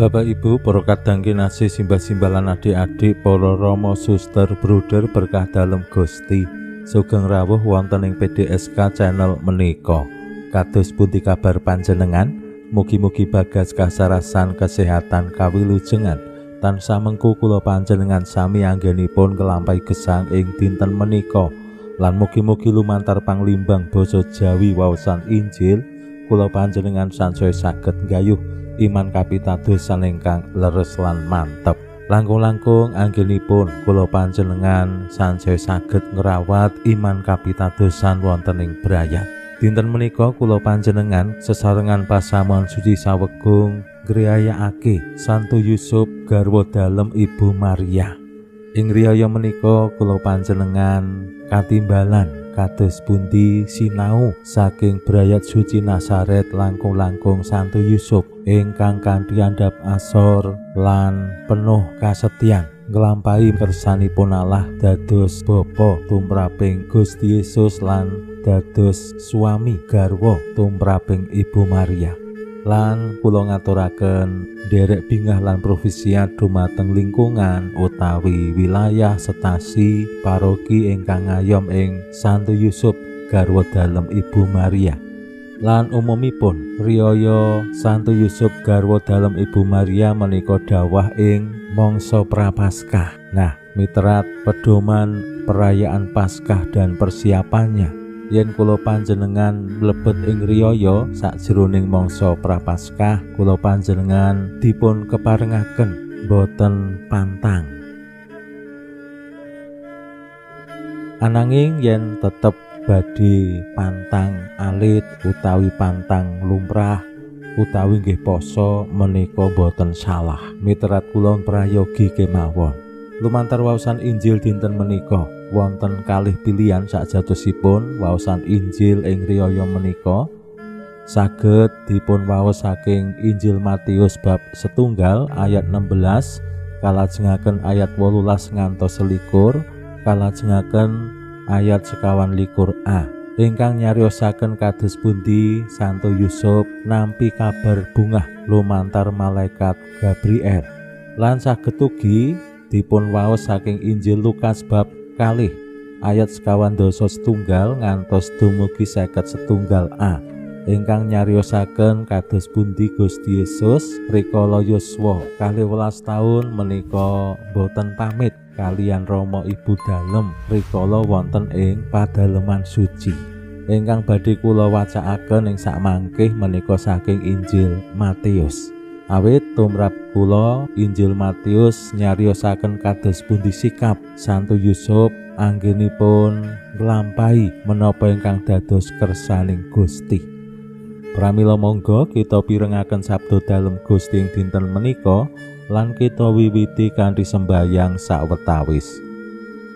Bapak Ibu, para kadang kinasih, simbah-simbah lan adik-adik, para rama, suster, bruder berkah dalem Gusti. Sugeng rawuh wonten ing PDSK channel menika. Kados pundi kabar panjenengan? Mugi-mugi bagas kasarasan kesehatan kawilujengan. Tansah mengku kula panjenengan sami anggenipun nglampahi gesang ing dinten menika. Lan mugi-mugi lumantar panglimbang basa Jawi waosan Injil kula panjenengan sansaya saged nggayuh iman kapitadosan ingkang leres lan mantep. Langkung-langkung anggenipun kula panjenengan sansaya saged ngrawat iman kapitadosan wonten ing brayat. Dinten menika kula panjenengan sesarengan pasamuan suci sawegung ngriyayakake Santo Yusuf garwa dalem Ibu Maria. Ing riyaya menika kula panjenengan katimbalan kados pundi sinau saking brayat suci Nazaret langkung-langkung Santo Yusuf ingkang kanthi andhap asor lan penuh kasetyan nglampahi kersanipun Allah dados bapa tumraping Gusti Yesus lan dados suami garwa tumraping Ibu Maria. Lan kula ngaturaken nderek bingah lan profisiat dumateng lingkungan utawi wilayah stasi paroki ingkang ngayom ing Santo Yusuf garwa dalem Ibu Maria. Lan umumipun riyaya Santo Yusuf garwa dalem Ibu Maria menika dawah ing mangsa Prapaskah. Nah, miterat pedoman perayaan Paskah dan persiapannya. Yen kula panjenengan mlebet ing riyaya sakjroning mangsa Prapaskah, kula panjenengan dipun keparengaken boten pantang. Ananging yen tetep badhe pantang alit utawi pantang lumrah utawi nggih poso menika boten salah. Miterat kula prayogi kemawon. Lumantar waosan Injil dinten menika wonten kalih pilihan sakjatosipun waosan Injil ing riyaya menika saged dipun waos saking Injil Matius bab 1 ayat 16 kalajengaken ayat 18 ngantos 21 kalajengaken ayat 24a ingkang nyariosaken kados pundi Santo Yusuf nampi kabar bungah lumantar malaikat Gabriel. Lan saged ugi dipun waos saking Injil Lukas bab 2 ayat 51 ngantos dumugi 51a ingkang nyariosaken kados pundi Gusti Yesus rikala yuswa 12 taun menika boten pamit kalian Rama Ibu dalem rikala wonten ing padaleman suci. Ingkang badhe kula wacakaken ing sakmangke menika saking Injil Matius. Awit tumrap kula Injil Matius nyariosaken kados pundi sikap Santo Yusuf anggenipun nglampahi menapa ingkang dados kersaning Gusti. Pramila monggo kita pirengaken sabda dalem Gusti ing dinten menika lan kita wiwiti kanthi sembayang sawetawis.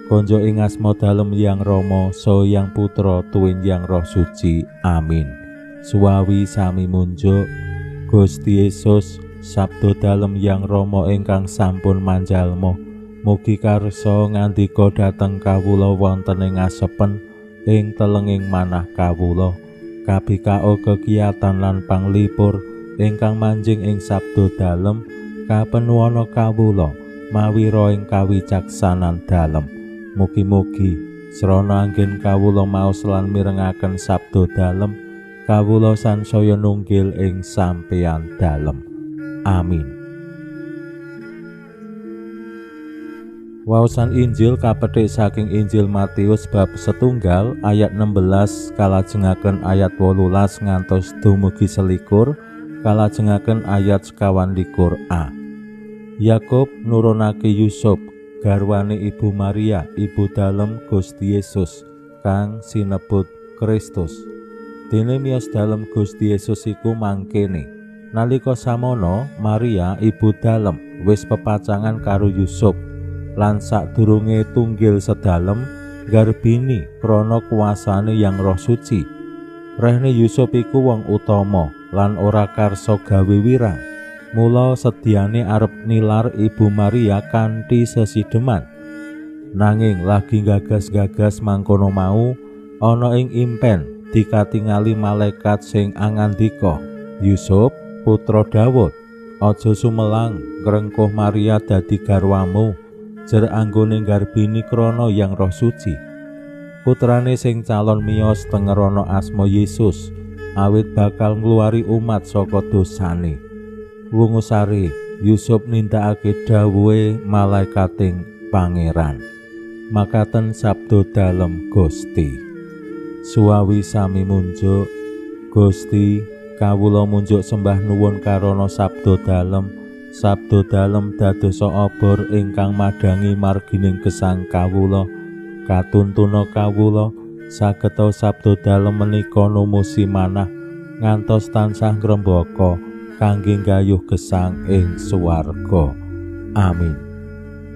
Konjo ing asma dalem Yang Rama, saha Yang Putra, tuwin Yang Roh Suci. Amin. Suwawi sami munjuk Gusti Yesus, sabda dalem Yang Rama ingkang sampun manjalma, mugi karsa ngandika dhateng kawula wonten ing asepen ing telenging manah kawula. Kabikao kegiatan lan panglipur ingkang manjing ing sabda dalem kapenuwana kawula mawi roh ing kawicaksanan dalem. Mugi-mugi srana anggen kawula maos lan mirengaken sabda dalem, kawula sansaya nunggil ing sampeyan dalem. Amin. Waosan Injil kapethik saking Injil Matius bab 1 ayat 16 kalajengaken ayat 18 ngantos dumugi 21 kalajengaken ayat 24a. Yakub nurunake Yusuf garwane Ibu Maria, ibu dalem Gusti Yesus kang sinebut Kristus. Dene miyos dalem Gusti Yesus iku mangkene. Nalika samono Maria ibu dalem wis pepacangan karo Yusuf. Lan sadurunge tunggil sedalem garbini krana kuasane Yang Roh Suci. Rehne Yusuf iku wong utama lan ora karsa gawe wirang. Mula sediane arep nilar Ibu Maria kanthi sesideman. Nanging lagi gagas-gagas mangkono mau ana ing impen dikatingali malaikat sing angandika, "Yusuf, putra Dawud, aja sumelang ngrengkuh Maria dadi garwamu, jer anggone garbini krana Yang Roh Suci. Putrane sing calon miyos tengerana asma Yesus, awit bakal ngluwari umat saka dosane." Wungu sare Yusuf nindakake dawuhe malaikating Pangeran. Makaten sabdo dalem Gusti. Suwawi sami munjuk, Gusti, kawula munjuk sembah nuwun karana sabdo dalem. Sabdo dalem dadosa obor ingkang madhangi margining gesang kawula. Katuntuna kawula sageta sabdo dalem menika numusi manah ngantos tansah ngrembaka kangge nggayuh gesang ing swarga. Amin.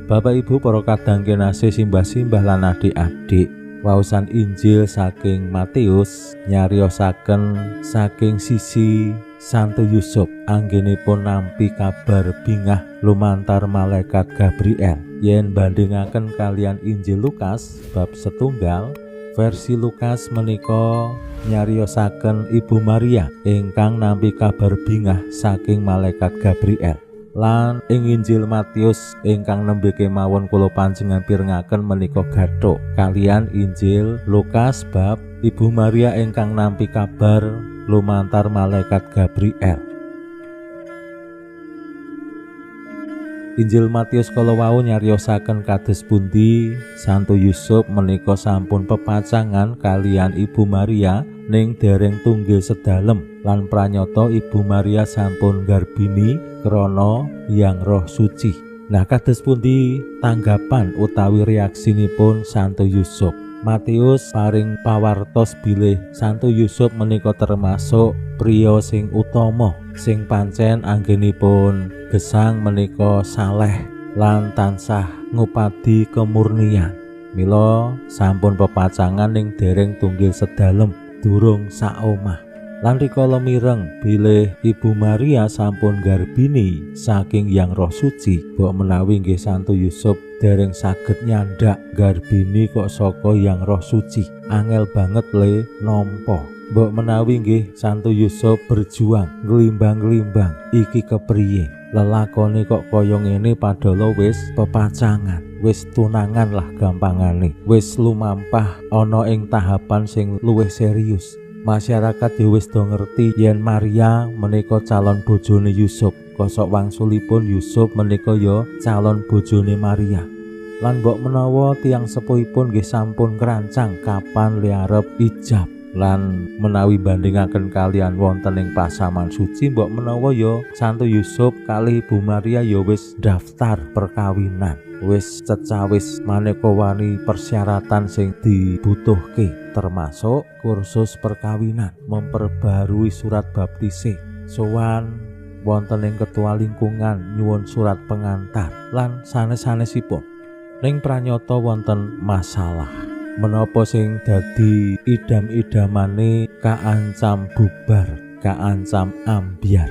Bapak Ibu para kadang kinasih, simbah-simbah lan adik-adik, waosan Injil saking Matius nyariosaken saking sisi Santo Yusuf anggenipun nampi kabar bingah lumantar malaikat Gabriel. Yen bandingaken kalian Injil Lukas bab setunggal, versi Lukas menika nyariosaken Ibu Maria ingkang nampi kabar bingah saking malaikat Gabriel. Lan ing Injil Matius ingkang nembe kemawon kula panjenengan pirengaken menika gathuk kalian Injil Lukas bab Ibu Maria ingkang nampi kabar lumantar malaikat Gabriel. Injil Matius kala wau nyariosaken kados pundi Santo Yusuf menika sampun pepacangan kalian Ibu Maria ning dereng tunggil sedalem lan pranyata Ibu Maria sampun garbini krana Yang Roh Suci. Nah, kados pundi tanggapan utawi reaksinipun Santo Yusuf? Matius paring pawartos bilih Santo Yusuf menika termasuk priya sing utama, sing pancen anggenipun gesang menika saleh lan tansah ngupadi kemurnian. Mila sampun pepacangan ning dereng tunggil sedalem, durung saomah. Lan rikala mireng bilih Ibu Maria sampun garbini saking Yang Roh Suci, mbok menawi nggih Santo Yusuf dereng saged nyandak garbini kok saka Yang Roh Suci, angel banget le nampa. Mbok menawi nggih Santo Yusuf berjuang nglimbang-nglimbang iki kepriye, lelakone kok kaya ngene padahal wis pepacangan, wis tunangan lah gampangane, wis lumampah ana ing tahapan sing luwih serius. Masyarakat ya wis do ngerti yen Maria menika calon bojone Yusuf. Kosok wangsulipun Yusuf menika ya calon bojone Maria. Lan mbok menawa tiyang sepuhipun nggih sampun ngrancang kapan le arep ijab. Lan menawi bandingaken kalian wonten ing pasaman suci, mbok menawa ya Santo Yusuf kalih Ibu Maria ya wis daftar perkawinan, wis cecawis maneka wani persyaratan sing dibutuhke, termasuk kursus perkawinan, memperbarui surat baptise, sowan wonten ing ketua lingkungan nyuwun surat pengantar lan sanes-sanesipun. Ning pranyata wonten masalah menapa sing dadi idam-idamane kaancam bubar, kaancam ambyar.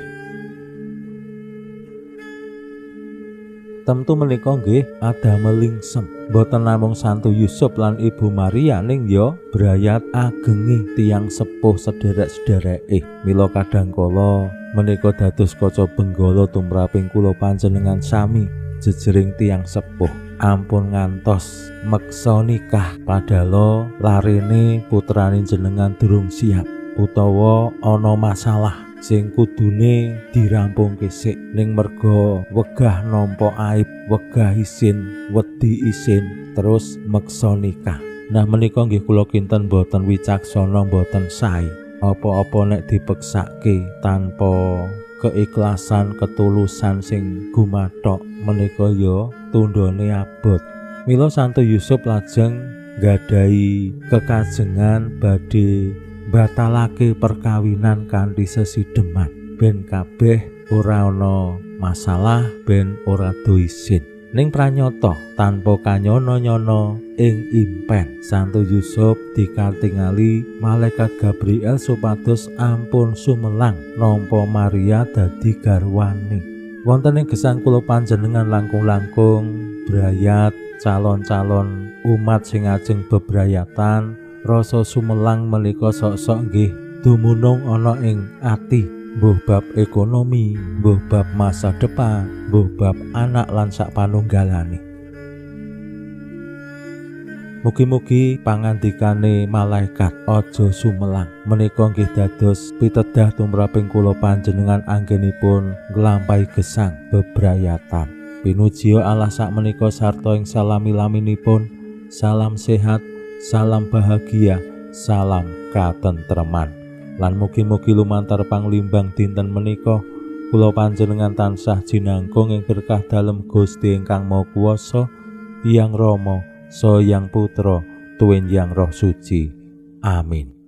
Tentu menika nggih adamel lingsem, mboten namung Santo Yusuf lan Ibu Maria ning ya brayat agenge tiyang sepuh sederek-sedereke. Mila kadang kala menika dados kaca benggala tumraping kula panjenengan sami jejering tiyang sepuh. Ampun ngantos meksa nikah padahal larene putrane jenengan durung siap utawa ana masalah sing kudune dirampungke sik, ning merga wegah nampa aib, wegah isin, wedi isin terus meksa nikah. Nah menika nggih kula kinten boten wicaksana, boten sae. Apa-apa nek dipeksake tanpa keikhlasan, ketulusan sing gumathok menika ya tundhone abot. Mila Santo Yusuf lajeng nggadahi kekajengan badhe batalake perkawinan kanthi sesideman, ben kabeh ora ana masalah, ben ora do isin. Ning pranyata tanpa kanyono-nyono ing impen Santo Yusuf dikatingali malaikat Gabriel supados ampun sumelang nampa Maria dadi garwane. Wonten ing gesang kula panjenengan langkung-langkung brayat calon-calon umat sing ajeng bebrayatan, rasa sumelang menika sok-sok nggih dumunung ana ing ati. Mbuh bab ekonomi, mbuh bab masa depan, mbuh bab anak lan sak panunggalane. Mugi-mugi pangandikane malaikat aja sumelang menika nggih dados pitedah tumraping kula panjenengan anggenipun nglampahi gesang bebrayatan. Pinuji Allah sak menika sarta ing salami-laminipun, salam sehat, salam bahagia, salam katentreman. Lan mugi-mugi lumantar panglimbang dinten menika kula panjenengan tansah jinangkung ing berkah dalem Gusti ingkang Maha Kuwasa, Hyang Rama, Saha Hyang Putra, tuwin Hyang Roh Suci. Amin.